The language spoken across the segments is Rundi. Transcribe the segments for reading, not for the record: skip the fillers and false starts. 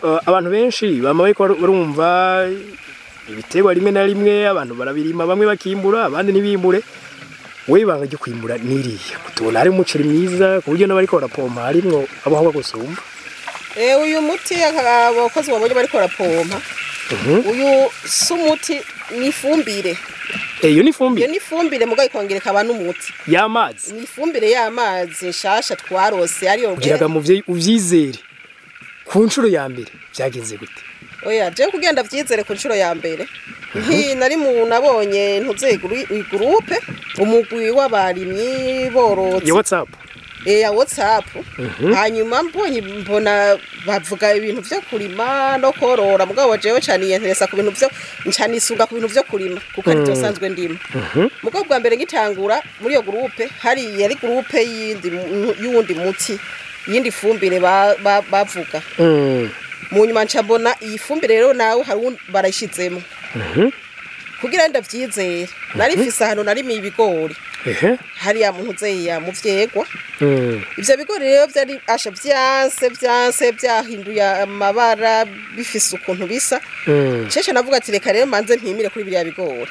Abantu benshi bama bariko barumva ibiterwa rimwe na rimwe abantu barabirima bamwe bakimbura abandi ntibimbure. Wewe ibanga ryo kwimbura niriya kutubona hari umuceri mwiza ku buryo n'abariko barapompa harimwo abaho gusumba. Uyu muti abakozi babonye bariko barapompa, uyu si umuti, ni ifumbire. Iyo ni ifumbire. Iyo ni ifumbire mugabo ikongera ikaba n'umuti. Y'amazi. Ni ifumbire y'amazi nshasha twarose ariyo. Kugira muvyeyi uvyizere ku nshuro ya mbere vyagenze gute? Oya, je kugenda vyizere ku nshuro ya mbere. Nti nari mu nabonye ntuze groupe umugwi w'abarimyi borotse. Ya WhatsApp. Ya WhatsApp. Hanyuma mbonye mbona bavuga ibintu vyo kurima no korora, mugabo jewe cyane yenteresa ku bintu vyo ncanisunga ku bintu vyo kurima kuko ari byo ndimo. Mugabo bwa mbere ngitangura muri iyo groupe hari yari groupe yindi y'uwundi muti yindi fumbire bavuga. Mu nyuma ncabona iyi fumbire rero nawe hari barayishizemo. Kugira ndavyizere nari mfise ahantu narimi ibigori. Hariya muhuzeya mu vyegwa. Ivyo bigori rero vyari asha vyanse vyahinduye amabara bifise ukuntu bisa. Cece navuga ati reka rero manze mpimire kuri biriya bigori.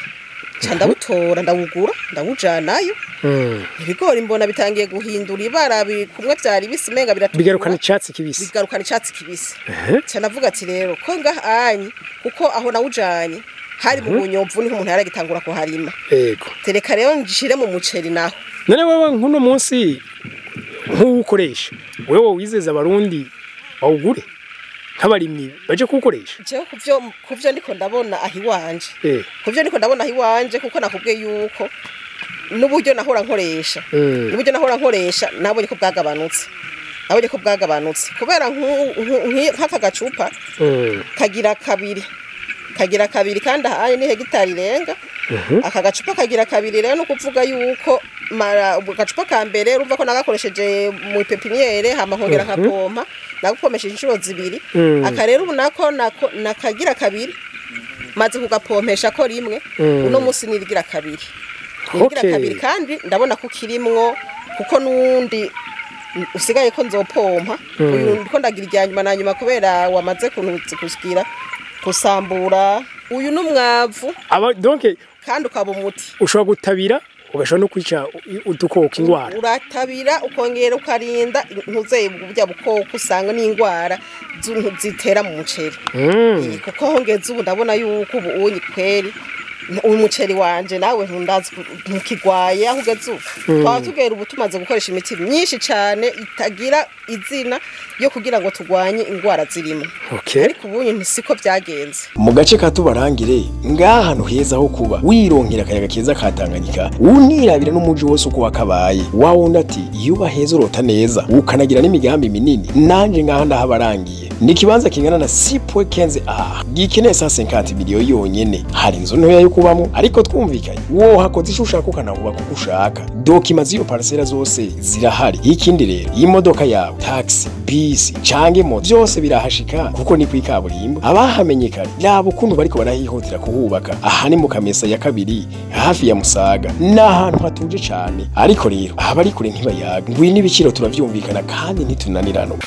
Ca ndabutora ndawugura ndawujanayo. Ibigori mbona bitangiye guhindura ibara kumwe vyari bisi menga biratukura. Bigarukana icatsi kibisi. Bigarukana icatsi kibisi. Ca navuga ati rero ko ngahanye kuko aho nawujanye hari mu bunyomvu niho umuntu yaragitangura kuharima. Yego. Tereka rero njishire mu muceri naho. None wewe nkuno munsi nkuwukoresha wewe wizeza abarundi bawugure nkabarimyi baje kuwukoresha? Jewe kuvyo ndiko ndabona ahiwanje. Kuvyo ndiko ndabona ahiwanje kuko nakubwiye yuko n'uburyo nahora nkoresha. N'uburyo nahora nkoresha nabonye ko bwagabanutse. Nabonye ko bwagabanutse kubera nk'aka gacupa kagira kabiri. Kagira kabiri kandi ahaye ni hegitari irenga. Aka gacupa kagira kabiri rero no kuvuga yuko gacupa ka mbere urumva ko nagakoresheje mu pepiniere hama nkongera nkapompa nagupomesheje inshuro zibiri. Aka rero nako nakagira kabiri maze kugapompesha ko rimwe uno munsi nirigira kabiri. Nirigira kabiri kandi ndabona ko kirimwo kuko nundi usigaye ko nzopompa uyu ndiko ndagira ijyanyuma na nyuma kubera wamaze kushikira kusambura uyu n'umwavu. Aba donc kandi ukaba umuti ushobora gutabira ugashobora no kwica udukoko ingwara. Uratabira ukongera ukarinda ntuzeye burya bukoko usanga n'ingwara zitera mu muceri. Kuko hongeze ubu ndabona yuko ubu unyi kweri umuceri wanje nawe ntundazi ntukigwaye aho ugeze ubu. Twatugera ubu tumaze gukoresha imiti myinshi cyane itagira izina yo kugira ngo tugwanye ingwara zirimo. Ariko ubu ntisiko byagenze. Mu gace ka tubarangire ngahantu heza ho kuba wironkera akayaga keza katanganyika unirabira n'umuji wose uko wakabaye wawundi ati yuba heza urota neza ukanagira n'imigambi minini nanje ngaha ndahabarangiye. Ni kibanza kingana na 6.15 A gikeneye 150 miliyoni yonyene. Hari inzu ntoya yo kubamo ariko twumvikanye wo hakoze isho ushaka ukanahuba kuko ushaka. Dokima z'iyo parcela zose zirahari. Ikindi rero imodoka yawe taxi bisi canke moto byose birahashika kuko ni kwikaburimbo. Abahamenyekanye nabo kuntu bariko barahihutira kuhubaka. Aha ni mu Kamesa ya kabiri hafi ya Musaga n'ahantu hatuje cane ariko rero abari kure ntibayaga ngwi n'ibiciro turavyumvikana kandi ntitunanirano.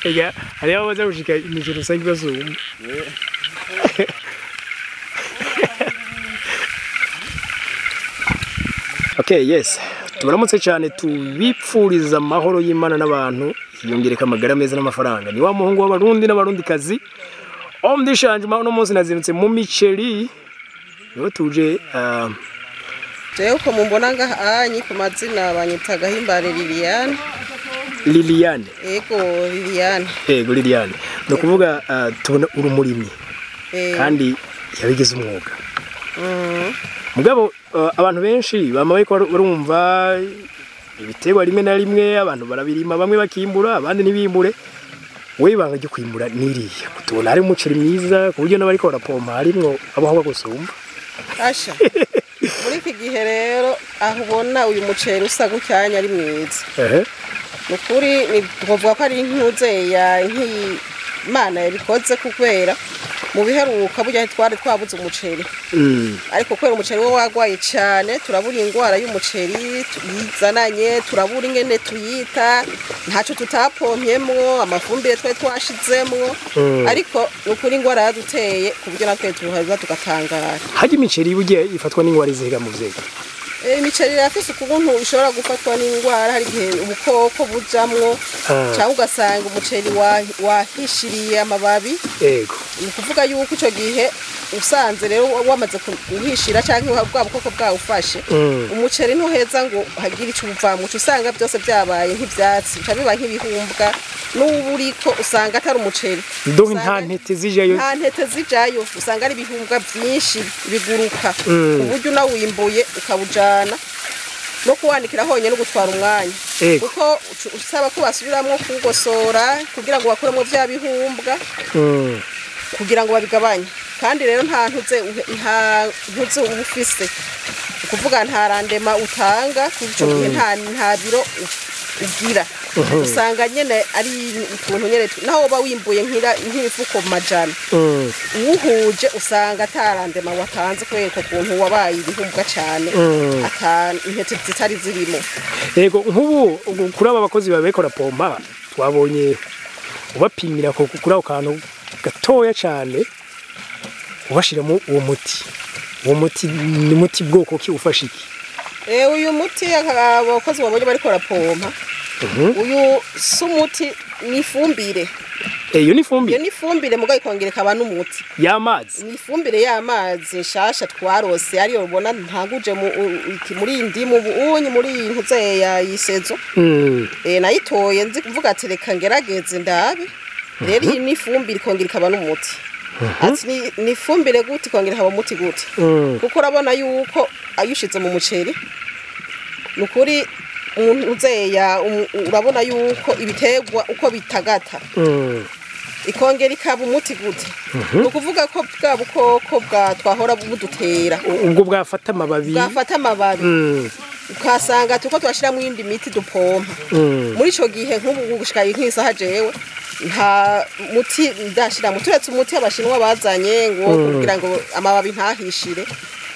Ega, hariho abaza gushika imijoro usanga basumba. Okay, yes. Tubaramutse cyane tubipfuriza amahoro y'Imana n'abantu yongereka amagara meza n'amafaranga. Ni wa muhungu w'abarundi n'abarundi kazi. Omdishanje uno munsi nazindutse mu miceri. Niho tuje jewe uko mumbona ngahanyi ku mazina banyita Gahimbare Liliane. Liliane. Ego Liliane. Ego Liliane. No kuvuga tubona urumurimyi. Kandi yabigize umwuga. Mugabo abantu benshi bama bariko barumva ibiterwa rimwe na rimwe abantu barabirima bamwe bakimbura abandi ntibimbure. Wewe ibanga ryo kwimbura niriya kutubona hari umuceri mwiza ku buryo n'abariko barapompa harimwo abaho gusumba. Asha. Muri Muri iki gihe rero aho ubona uyu muceri usa gucyanya ari mwiza, nukuri twovuga ko ari nk'uzeya nk'Imana yabikoze, kubera mu biheruka burya twari twabuze umuceri, ariko kubera umuceri wo wagwaye cyane turabura ingwara y'umuceri yizananye, turabura ingene tuyita, ntacyo tutapompyemwo, amafumbire twari twashizemwo, ariko nukuri ingwara yaduteye ku buryo natwe tuhaza tugatangara. Hajya imiceri bugiye ifatwa n'ingwara iziga mu vyega? Imiceri irafise ukuntu ishobora gufatwa n'ingwara, hari igihe ubukoko bujamwo, cyangwa ugasanga umuceri wahishiriye amababi. Yego. Ni ukuvuga yuko ico gihe usanze rero wamaze guhishira cyangwa bwa bukoko bwawufashe, umuceri ntuheza ngo hagire ico uvamwo, uca usanga byose byabaye nk'ivyatsi, bica biba nk'ibihumbwa, n'ubu uriko usanga atari umuceri. Donc nta ntete zijayo. Nta ntete zijayo, usanga ari ibihumbwa byinshi biguruka, uburyo unawimbuye ukawujana no kuwanikira honyine no gutwara umwanya, kuko usaba ko basubiramwo kugosora kugira ngo bakuremo vya bihumbwa, kugira ngo babigabanye. Kandi rero nta ntuze uba ufise, ukuvuga nta randema utanga kuri ico gihe, nta biro ugira, usanga nyene ari utuntu nyene, naho woba wimbuye nk'imifuko majana, uwuhuje usanga atarandema watanze kubera uko kuntu wabaye ibihumbwa cane, ata intete zitari zirimo. Yego, nk'ubu kuri aba bakozi babikora pompa twabonye ubapimira ko kuri ako kantu gatoya cane ubashiramo uwo muti. Uwo muti ni muti bwoko ki, ufasha iki? Uyu muti abakozi babonye bariko barapompa, uyu si umuti, ni ifumbire. Iyo ni ifumbire. Iyo ni ifumbire mugabo ikongera ikaba n'umuti. Y'amazi. Ni ifumbire y'amazi nshasha twarose, ariyo ubona ntaguje muri iyi ndimu ubunyi muri iyi ntuze ya isezo. Nayitoye nzi kuvuga ati reka ngerageze ndabe. Rero iyi ni ifumbire ikongera ikaba n'umuti. Ati ni ifumbire gute ikongera ikaba umuti gute? Kuko urabona yuko ayushize mu muceri, nukuri uzeya urabona yuko ibiterwa uko bitagata, ikongera ikaba umuti gute? Ni ukuvuga ko bwa bukoko bwa twahora budutera, ubwo bwafata amababi, bwafata amababi, ukasanga tuko twashiramo iyindi miti dupompa. Muri ico gihe nk'ubu gushika nk'isaha jewe nta muti ndashiramo, turetse umuti abashinwa bazanye ngo kugira ngo amababi ntahishire,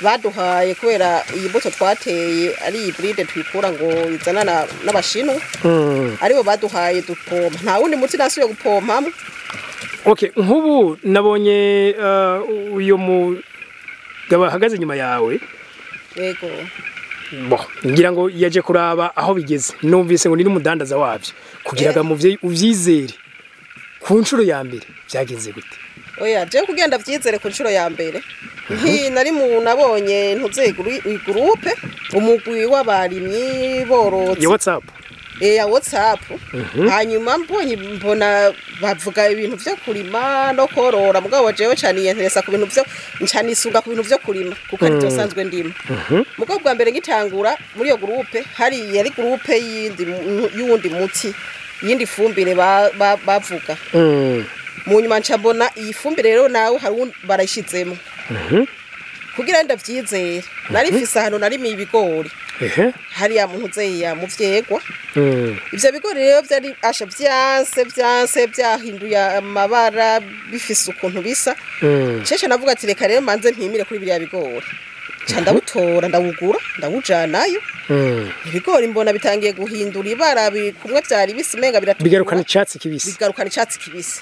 baduhaye kubera iyi mbuto twateye ari hybride twikura ngo izana n'abashinwa, aribo baduhaye dupompa, nta wundi muti nasubiye gupompamo. Okay, nk'ubu nabonye uyo mugabo ahagaze inyuma yawe. Yego. Bo, ngira ngo yaje kuraba aho bigeze, numvise ngo ni n'umudandaza wavyo, kugira ngo muvyeyi uvyizere ku nshuro ya mbere byagenze gute? Oya, je kugenda vyizere ku nshuro ya mbere, nti nari mu nabonye ntuze groupe umugwi w'abarimyi borozi ya WhatsApp. Ya WhatsApp. Hanyuma mbonye mbona bavuga ibintu vyo kurima no korora, mugabo jewe cyane yenteresa ku bintu vyo ncanisunga ku bintu vyo kurima kuko ari byo sanzwe ndimo. Mugabo bwa mbere ngitangura muri iyo groupe, hari yari groupe yindi y'undi muti, yindi fumbire bavuga. Mu nyuma ncabona iyi fumbire rero nawe hari barayishizemo. Kugira ndavyizere, nari mfise ahantu narimiye ibigori. Hariya mu ntuzeya mu vyegwa. Ivyo bigori rero vyari asha vyanse vyahinduye amabara, bifise ukuntu bisa. Cece navuga ati reka rero manze mpimire kuri biriya bigori. Ca ndawutora ndawugura ndawujanayo. Ibigori mbona bitangiye guhindura ibara, kumwe vyari bisi menga biratukura, bigarukana icatsi kibisi. Bigarukana icatsi kibisi.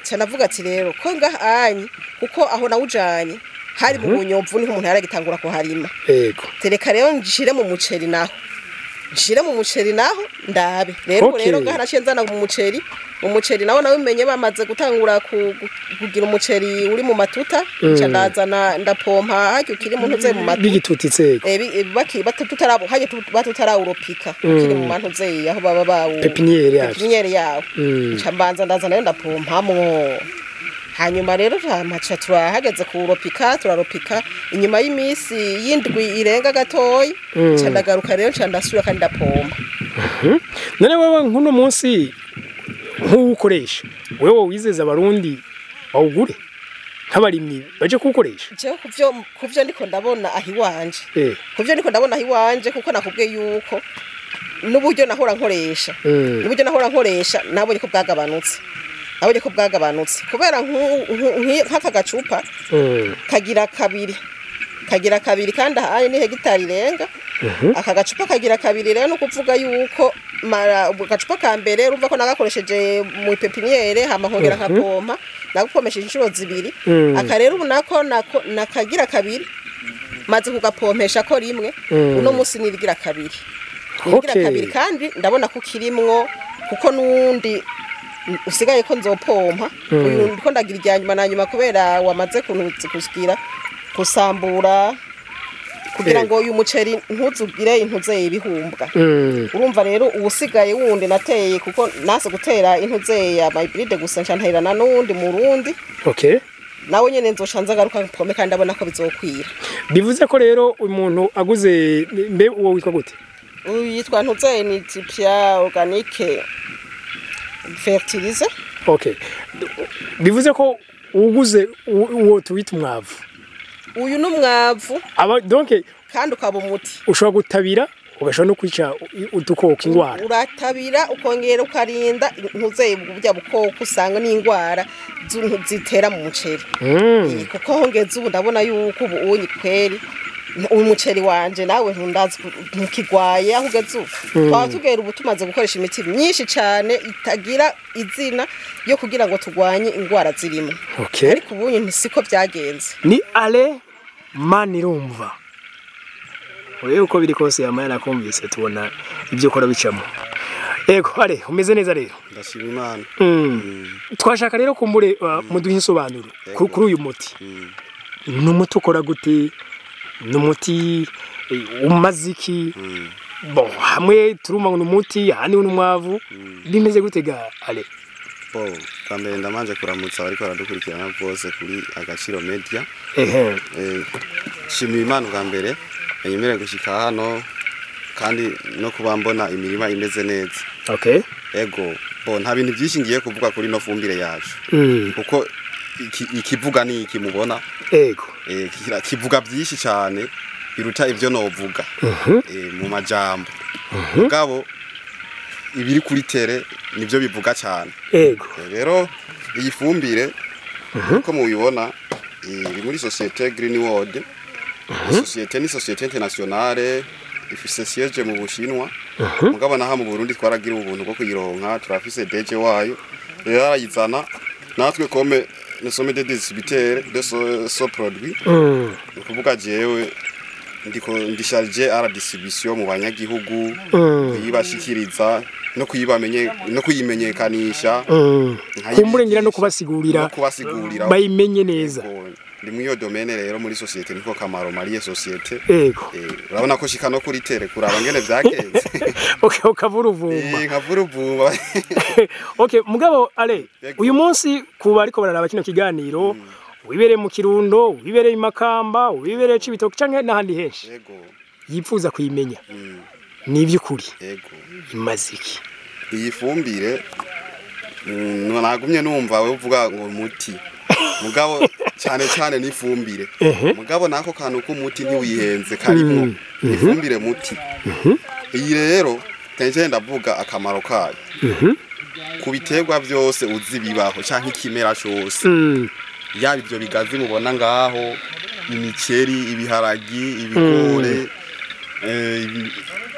Ca navuga ati rero ko ngahanye, kuko aho nawujanye hari mu bunyomvu niho umuntu yaragitangura kuharima. Yego. Tereka rero nshire mu muceri naho. Nshire mu muceri naho ndabe. Rero rero ngaharaciye nzana mu muceri, umuceri nawo nawe umenye bamaze gutangura kugira umuceri uri mu matuta, nca ndazana ndapompa hajya ukiri mu ntuze mu matuta. Bigitutitse. Baki batutarabo hajya batutarauropika ukiri mu mantuze aho baba bawo. Pepiniere yawo. Pepiniere yawo. Nca mbanza ndazana rero ndapompamwo. Hanyuma rero tamacha turahageze kuropika, turaropika inyuma y'imisi yindwi irenga gatoyi, nca ndagaruka rero nca ndasubira kandi ndapompa. None wewe nkuno munsi nkuwukoresha, wewe wizeza abarundi bawugure? nk'abarimyi baje kuwukoresha? Jewe kuvyo ndiko ndabona aho iwanje, kuvyo ndiko ndabona aho iwanje, kuko nakubwiye yuko n'uburyo nahora nkoresha, n'uburyo nahora nkoresha nabonye ko bwagabanutse, nabonye ko bwagabanutse kubera nk'aka gacupa kagira kabiri, kagira kabiri, kandi ahaye ni hegitari irenga. Aka gacupa kagira kabiri rero, no kuvuga yuko gacupa ka mbere urumva ko nagakoresheje mu pépinière, hama nkongera nkapompa, nagupomesheje inshuro zibiri. Aka rero ubu nako nakagira kabiri, maze kugapompesha ko rimwe, uno munsi nirigira kabiri, nirigira kabiri, kandi ndabona ko kirimwo, kuko nundi usigaye ko nzopompa uyu ndiko ndagira irya nyuma na nyuma, kubera wamaze kugira kusambura kugira ngo uyu muceri ntuzugire intuze ibihumbwa. Urumva rero uwusigaye wundi nateye, kuko nase gutera intuze ya hybride gusa, nca nterana n'uwundi murundi. Nawe nyene nzoca nza ngaruka mpome, kandi ndabona ko bizokwira. Bivuze ko rero umuntu aguze, mbe uwo witwa gute? Uyu yitwa ntuze ni Tipia organique fertilizer. Bivuze ko uguze uwo tuwita umwavu, uyu n'umwavu aba donc kandi ukaba umuti. Ushobora gutabira, ugashobora no kwica udukoko, ingwara. Uratabira, ukongera ukarinda ntuze burya bukoko usanga n'ingwara zitera mu muceri. Kuko hongeze ubu ndabona yuko ubu unyi kweri uyu muceri wanje nawe ntundazi ntukigwaye aho ugeze ubu. Twaba tugera ubu tumaze gukoresha imiti myinshi cane itagira izina yo kugira ngo turwanye ingwara zirimo. Ariko ubu siko byagenze. Ni Ale Manirumva. Oye, uko biri kose yamaye nakumvise, tubona ibyo ukora bicamo. Yego, Ale, umeze neza rero? Ndashima Imana. Twashaka rero kumbure muduhe insobanuro kuri uyu muti. Ni umuti ukora gute? Ni umuti umaze iki? Bon, hamwe turuma ngo ni umuti, ahandi ni umwavu. Bimeze gute ga Ale? Bo, kambere ndamanje kuramutsa bariko baradukurikirana bose kuri Agaciro Media. Shimira Imana bwa mbere yanyemere gushika hano, kandi no kuba mbona imirima imeze neza. Ego, bo nta bintu byinshi ngiye kuvuga kuri no fumbire yacu. Kuko ikivuga ni iki mubona. Kivuga byinshi cyane biruta ivyo novuga. Mu majambo. Mugabo ibiri kuri tere nivyo bivuga cyane. Rero iyi fumbire uko mubibona iri muri société Green World. Société ni société internationale ifise siège mu Bushinwa. Mugabo naha mu Burundi twaragira ubuntu bwo kuyironka, turafise DG wayo. Rero arayizana natwe comme nous sommes des distributeurs de ce produit. Ni kuvuga jewe ndiko ndi chargé à la distribution mu banyagihugu, kuyibashikiriza no kuyibamenye no kuyimenyekanisha. Kumbure ngira no kubasigurira, no kubasigurira bayimenye neza. Ndi muri iyo domaine rero muri société, niko kamaro mariye société. Urabona ko shika no kuri tere kuraba ngene vyagenze. Ukavura uvumba. Nkavura uvumba. Mugabo Ale, uyu munsi kuba ariko bararaba kino kiganiro, wibereye mu Kirundo, wibereye i Makamba, wibereye Cibitoke canke n'ahandi henshi. Yipfuza kuyimenya. Ni ivy'ukuri. Imaze iki? Iyi fumbire nagumye numva we uvuga ngo muti. Mugabo cyane cyane ni ifumbire. Mugabo nako kantu k'umuti ntiwihenze karimo. Ifumbire muti. Iyi rero tenje ndavuga akamaro kayo. Ku biterwa byose uzi bibaho canke ikimera cyose. Yaba ibyo bigazi mubona ngaho, imiceri, ibiharagi, ibigore,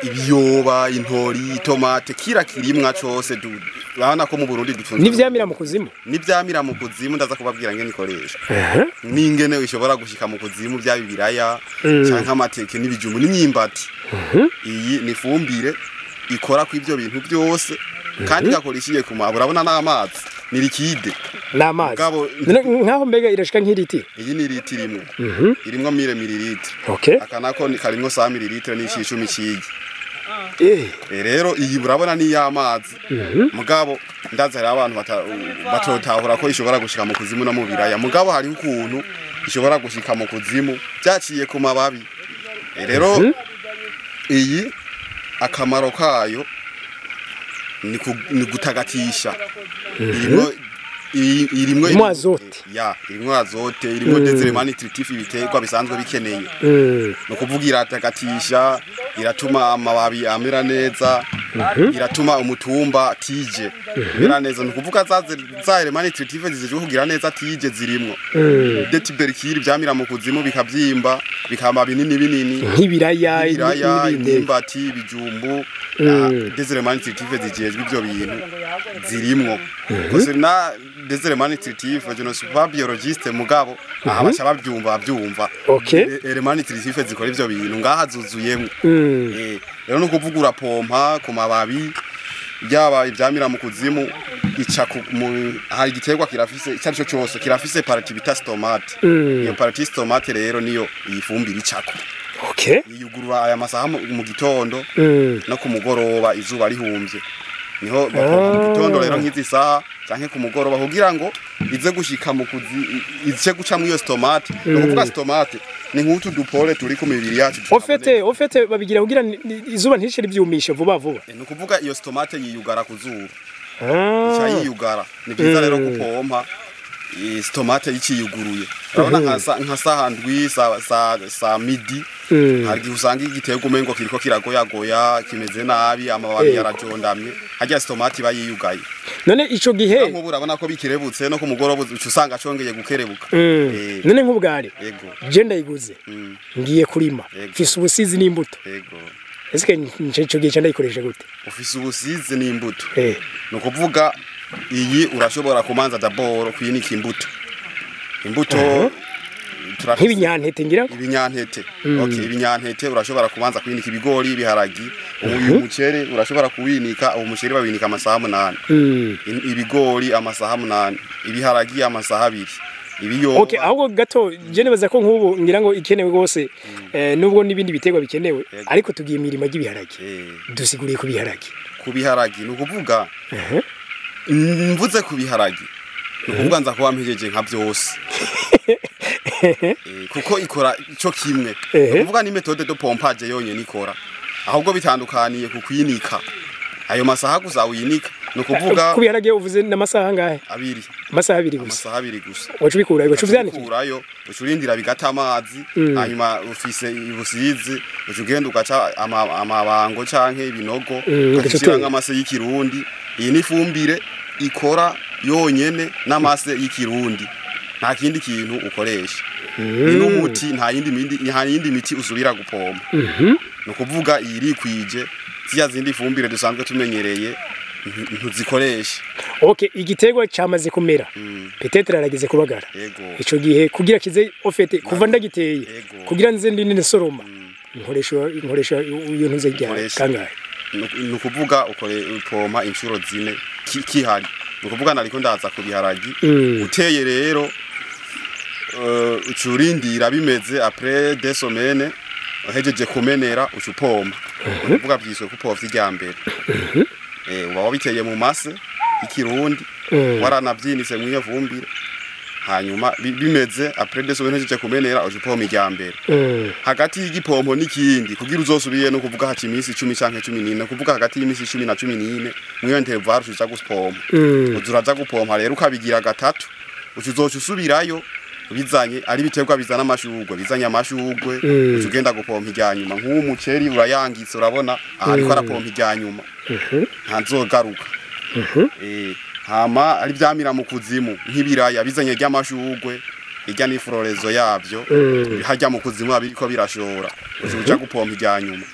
ibiyoba, intori, itomate, kira kirimwa cose urabona ko mu Burundi dutunze n'ivyamira mu kuzimu. N'ivyamira mu kuzimu ndaza kubabwira ngene ikoreshwa. N'ingene ishobora gushika mu kuzimu, byaba ibiraya canke amateke n'ibijumbu n'imyimbati. Iyi ni fumbire ikora ku ivyo bintu byose, kandi igakora ishiye ku mabu. Urabona n'amazi ni liquide. N'amazi. Nkaho mbega irashika nk'iriti. Iyi ni litiro imwe. Irimwo 1000 mililitre. Aka nako karimwo 100 mililitre n'icicumi cigi. Rero iyi urabona ni y'amazi. Mugabo ndaza hari abantu batotahura ko ishobora gushika mu kuzimu no mu biraya. Mugabo hari ukuntu ishobora gushika mu kuzimu byaciye ku mababi. Rero iyi akamaro kayo ni gutagatisha. Irimo Irimwo azote. Ya, irimwo azote, irimwo des éléments nutritifs ibiterwa bisanzwe bikeneye. No kuvuga iratagatisha, iratuma amababi amera neza, iratuma umutumba tige imera neza. No kuvuga za éléments nutritifs zizejwe kugira neza tige zirimwo. Des tubercules vyamira mu kuzimu bikavyimba, bikama binini binini. Nk'ibiraya, imyumbati, ibijumbu, des éléments nutritifs zijejwe ivyo bintu zirimwo. Concernant des éléments nutritifs, je ne suis pas biologiste mugabo, abacha bavyumva. Okay. Éléments nutritifs zikora ivyo bintu ngaha zuzuyemwo. Rero no kuvuga urapompa ku mababi byaba ivyamira mu kuzimu ica hari igiterwa kirafise icyo aricyo cyose kirafise partie bita stomate. Iyo partie stomate rero niyo iyifumbira icako. Okay. Yiyugurura aya masaha mu gitondo no ku mugoroba izuba rihumvye. Niho bapompa mu gitondo rero nk'izi saha canke ku mugoroba kugira ngo ize gushika mu kuzi ize guca mu iyo stomate. No kuvuga stomate ni nk'utu dupole turi ku mibiri yacu. Ofete babigira kugira izuba ntishe rivyumishe vuba vuba. No kuvuga iyo stomate yiyugara ku zuba. Ica yiyugara. Ni byiza rero gupompa stomate yiciyuguruye. Urabona nka saha ndwi sa midi hari gihe usanga igiterwa umengo kiriko kiragoyagoya kimeze nabi, amababi yarajondamye, harya stomate iba yiyugaye. None ico gihe nkubu urabona ko bikerebutse no ku mugoroba uca usanga congeye gukerebuka. None nk'ubwari je ndayiguze ngiye kurima mfise ubusizi n'imbuto. Eske ico gihe ndayikoresha gute? Ufise ubusizi n'imbuto. No kuvuga iyi urashobora kumanza d'abord kwinika imbuto. Imbuto nk'ibinyantete ngira ibinyantete. Okay, ibinyantete urashobora kubanza kwinika ibigori, ibiharagi, uyu mucere urashobora kuwinika, umucere bawinika amasaha 8. Ibigori amasaha 8, ibiharagi amasaha 2. Ibiyoba. Okay, ahubwo gato je nibaza ko nkubu ngira ngo ikenewe gose nubwo nibindi biterwa bikenewe, ariko tugiye mirima ry'ibiharagi. Dusiguriye ku biharagi. Ku biharagi ni ukuvuga mvuze ku biharagi ni ukuvuga nza kuba mpejeje nka byose. Kuko ikora ico kimwe. Kuvuga ni méthode de pompage yonyene ikora, ahubwo bitandukaniye ku kwinika. Ayo masaha gusa uyinika no kuvuga ku biharage uvuze n'amasaha ngahe? Abiri. Amasaha abiri gusa. Amasaha abiri gusa. Wacu bikura wacu vyanikurayo, ucurindira bigata amazi, hanyuma ufise ibusizi, ucugenda ugaca amabango canke ibinogo, ukashira nk'amase y'ikirundi. Iyi ni ifumbire ikora yonyene n'amase y'ikirundi. Nta kindi kintu ukoresha. Ni n'umuti, nta yindi miti usubira gupompa. No kuvuga iyi kwije ziya zindi fumbire dusanzwe tumenyereye ntuzikoresha. Okay, igiterwa cyamaze kumera. Peut-être arageze kubagara. Ico gihe kugira kize ofete kuva ndagiteye kugira nze ndinde nsoroma. Nkoresha iyo ntuze rya kangahe? No kuvuga ukore upompa inshuro 4 kihari. No kuvuga nariko ndaza ku biharagi. Uteye rero ucurindira bimeze après des semaines uhejeje kumenera ucupompa. Kuvuga byiswe kupovya irya mbere. Uba wabiteye mu mase ikirundi waranavyinitse mu iyo vumbire, hanyuma bimeze après des semaines uhejeje kumenera ucupompa irya mbere. Hagati y'igipompo n'ikindi kugira uzosubiye no kuvuga haci iminsi 10 canke 14, kuvuga hagati y'iminsi 10 na 14 mu iyo intervalle uca gupompa. Uzuraza gupompa rero ukabigira gatatu, ucuzoca usubirayo bizanye ari biterwa bizana amashugwe, bizanye amashugwe ugenda gupompa irya nyuma. Nk'uwo muceri urayangitse urabona aha ariko arapompa irya nyuma ntazogaruka. Hama ari vyamira mu kuzimu nk'ibiraya bizanye ry'amashugwe irya n'iflorezo yavyo hajya mu kuzimu abiriko birashora uja gupompa irya nyuma.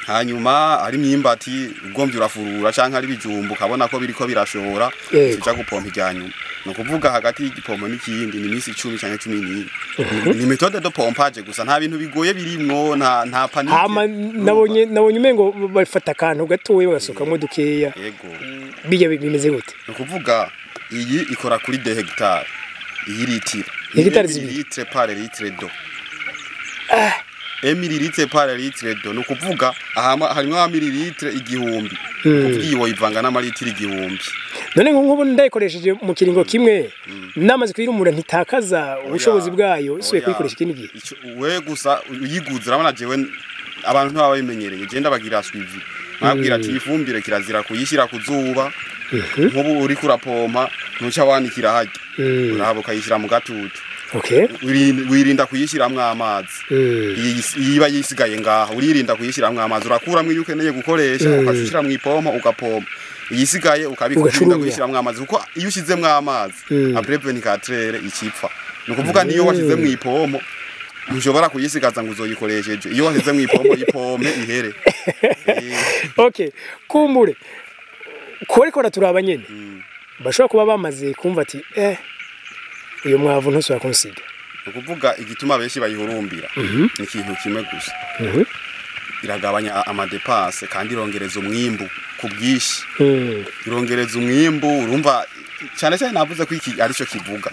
Hanyuma ari myimbati ugomvye urafurura canke ari bijumbu ukabona ko biriko birashora uja gupompa irya nyuma. No kuvuga hagati y'igipompo n'ikindi ni iminsi 10 canke 14. Ni méthode de pompage gusa, nta bintu bigoye birimwo, nta panique. Hama nabonye umengo bafata akantu gatoye bagasukamwo dukeya. Yego. Bijya bimeze gute? No kuvuga iyi ikora kuri 2 hectares. Iyi litiro. Hectares zibiri. Litre par litre d'eau. Mililitre par litre d'eau. No kuvuga harimwo mililitre 1000. Kuvuga iyo ivanga n'amalitiro 1000. None nk'ubu ndayikoresheje mu kiringo kimwe namaze kuyirumura ntitakaza ubushobozi bwayo suye kuyikoresha ikindi gihe. We gusa uyiguze urabona jewe abantu ntibaba bimenyereye, je ndabagira suivi. Nabwira ati ifumbire kirazira kuyishyira ku zuba, nk'ubu uri kurapompa ntuca wanikira harya, uraba ukayishyira mu gatutu. Wirinda kuyishiramwo amazi. Iba yisigaye ngaha uririnda kuyishiramwo amazi, urakuramwo iyo ukeneye gukoresha, ukashishira mu ipompo ugapompa, iyisigaye ukabikunda kuyishiramwo amazi, kuko iyo ushizemwo amazi après 24 heures ikipfa. Ni ukuvuga niyo washize mu ipompo ntushobora kuyisigaza ngo uzoyikoresheje, iyo washize mu ipompo ipompe ihere. Okay, kumbure ko turaba nyene bashobora kuba bamaze kumva ati uyu mwavu ntusubira kunsiga. Ukuvuga igituma benshi bayihurumbira ni ikintu kimwe gusa, iragabanya amadepanse kandi irongereza umwimbu ku bwinshi. Irongereza umwimbu, urumva cyane cyane navuze ko iki arico kivuga.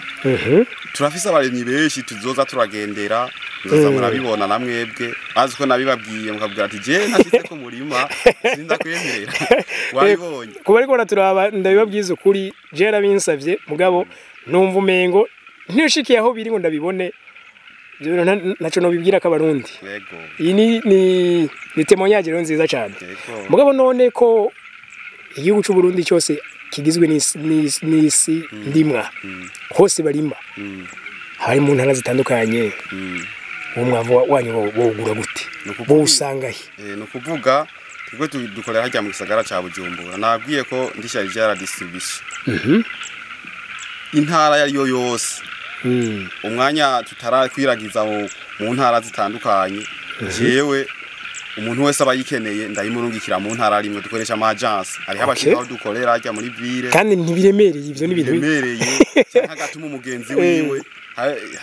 Turafise abarimyi benshi tuzoza turagendera, muzoza murabibona namwebwe, azi ko nabibabwiye mukabwira ati je nashitse ku murima sinza kwemerera. Wabibonye kuba ariko turaba ndabibabwiza ukuri, je yarabinsavye mugabo numva umengo ntishikiye aho biri ngo ndabibone, ibyo naco no bibwira ko abarundi. Iyi ni témoignage rero nziza cyane. Mugabo none ko igihugu cy'u Burundi cyose kigizwe n'isi ndimwa, hose barima, hari mu ntara zitandukanye, uwo mwavu wanyu wogura gute, bo usanga he? No kuvuga twebwe dukorera hajya mu gisagara ca Bujumbura, nabwiye ko ndishyari rya distribution intara yariyo yose, umwanya tutarakwiragiza mu ntara zitandukanye, jewe umuntu wese abayikeneye ndayimurungikira mu ntara rimwe. Dukoresha ama agence, hariho abashika aho dukorera hajya muri ville. Kandi ntibiremereye ivyo ni ibintu biremereye, canke agatuma umugenzi wiwe.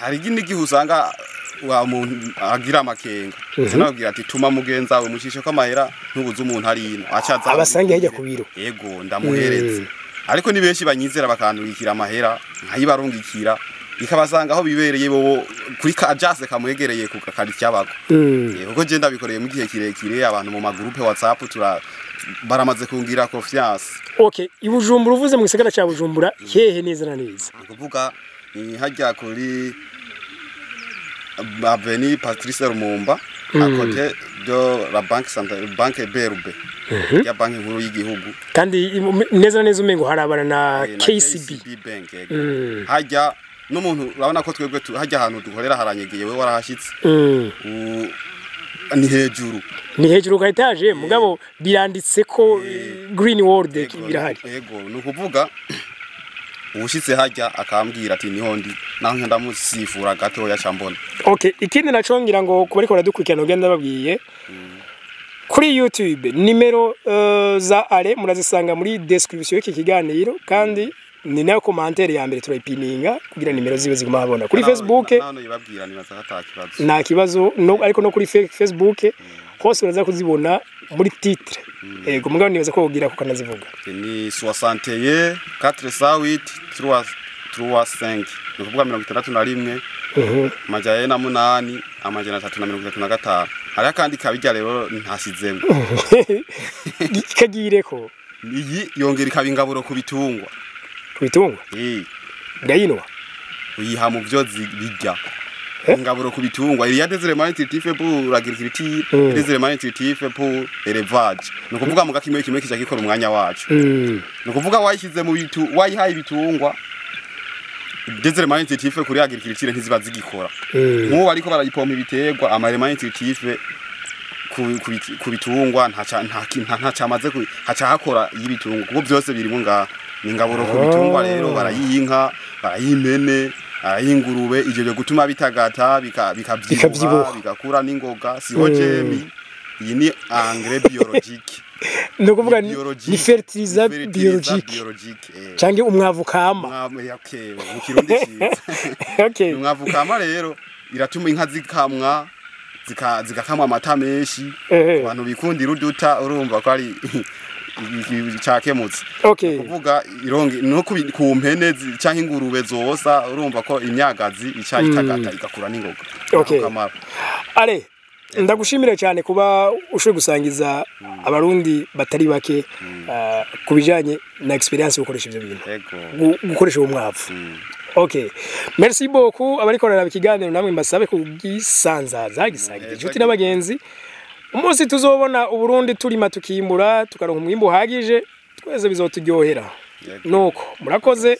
Hari n'igihe usanga wa muntu agira amakenga, sinababwira ati tuma mugenzi wawe mushishe ko amahera, ntubuze umuntu ari ino acaza abasange hajya ku biro. Yego, ndamuheretse. Ariko ni benshi banyizera bakandungikira amahera, nkayibarungikira ikabasanga aho bibereye bo kuri ka agence kamwegereye ku kakari cyabako. Kuko je ndabikoreye mu gihe kirekire, abantu mu magroupe WhatsApp tura baramaze kungira confiance. Okay, ibujumbura uvuze mu gisagara ca Bujumbura hehe neza na neza? Ni kuvuga ni hajya kuri Avenue Patrice Lumumba, à côté de la banque centrale, banque BRB, ya banki nkuru y'igihugu. Kandi neza na neza umengo harabana na KCB. Bank, yego. Hajya n'umuntu urabona ko twebwe hajya ahantu dukorera haranyegeye, we warahashitse. Ni hejuru. Ni hejuru ka étage, mugabo biranditse ko Green World birahari. Yego, ni ukuvuga ubushitse hajya akambwira ati niho ndi, naho ndamusifura gatoya cambona. Okay, ikindi naco ngira ngo kuba ariko baradukurikirana ugenda babwiye kuri YouTube nimero za ale murazisanga muri description y'iki kiganiro, kandi ni nayo commentaire ya mbere turayipininga kugira nimero zibe ziguma habona kuri Facebook. Naho yibabwira nibaza ko atakibazo. Nta kibazo no, ariko no kuri Facebook hose uraza kuzibona muri titre. Ego, mugabo nibaza ko wogira ko kanazivuga. Ni 61 408 3 3 5, ni ukuvuga 61 408 335. Hariho akandi kabirya rero ntasizemo. Kagireko. Iyi yongera ikaba ingaburo ku bitungwa. Ku bitungwa? Eh. Ndayinwa. Uyiha mu byo birya. Ingaburo ku bitungwa, il y a des éléments nutritifs pour l'agriculture, des éléments nutritifs pour l'élevage. Ni ukuvuga muga kimwe kimwe kica gikora umwanya wacu. Ni ukuvuga wayishyize mu bitu, wayihaye ibitungwa, des éléments nutritifs kuri agriculture ntiziba zigikora. Nk'ubu bariko barayipompa ibiterwa, ama éléments nutritifs ku bitungwa nta cyamaze haca hakora y'ibitungwa, kuko byose birimo ngaha. Ni ingaburo ku bitungwa rero, barayiha inka, barayiha impene, barayiha ingurube, ivyo byo gutuma bitagata bikavyibuha, Bikavyibuha. bigakura n'ingoga. Siho jemi, iyi ni engrais biologique. Ni ukuvuga Biologique. ni fertilizer Fertilizer biologique. Biologique. Canke umwavu kama. Umwavu, okay, mu Kirundi ciza. Umwavu kama rero iratuma inka zikamwa, zigakamwa amata menshi. Abantu bikundira uduta, urumva ko ari cakemutse. Kuvuga irongi no ku mpene canke ingurube zosa, urumva ko imyagazi ica itagata igakura n'ingoga. Ako kamaro. Ale, ndagushimira cyane kuba ushoboye gusangiza abarundi batari bake ku bijanye na experience yo gukoresha ivyo bintu. Gukoresha uwo mwavu. Okay. Merci beaucoup abariko bararaba ikiganiro, namwe mbasabe kugisanzaza, gisangiza inshuti n'abagenzi. Umunsi tuzobona Uburundi turima tukimbura tukaronka umwimbu uhagije, twese bizoturyohera. Nuko murakoze,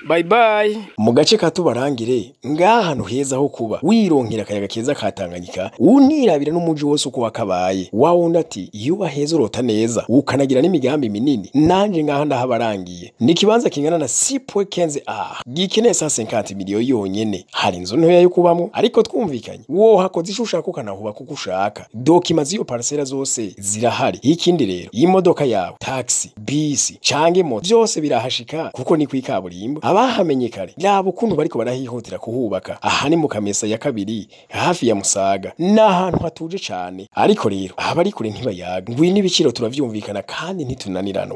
bye bye. Mu gace ka Tubarangire, ngaha hantu heza ho kuba, wironkera akayaga keza ka Tanganyika, unirabira n'umuji wose uko wakabaye. Wa wundi ati iyo uba heza urota neza, ukanagira n'imigambi minini. Nanje ngaha ndahabarangiye. Ni ikibanza kingana na 6.15 A gikeneye 150 miliyo yonyene. Hari inzu ntoya yo kubamwo, ariko twumvikanye wohakoze ico ushaka ukanahubaka uko ushaka. Documents z'iyo parcelle zose zirahari. Ikindi rero, imodoka yawe, taxi, bisi canke moto, byose birahashika kuko ni kwikaburimbo. Abahamenye kare yaba ukuntu bariko barahihutira kuhubaka. Aha ni mu Kamesa ya kabiri, hafi ya Musaga, ni ahantu hatuje cane. Ariko rero abari kure ntibayaga, ngwino ibiciro turavyumvikana kandi ntitunanirana.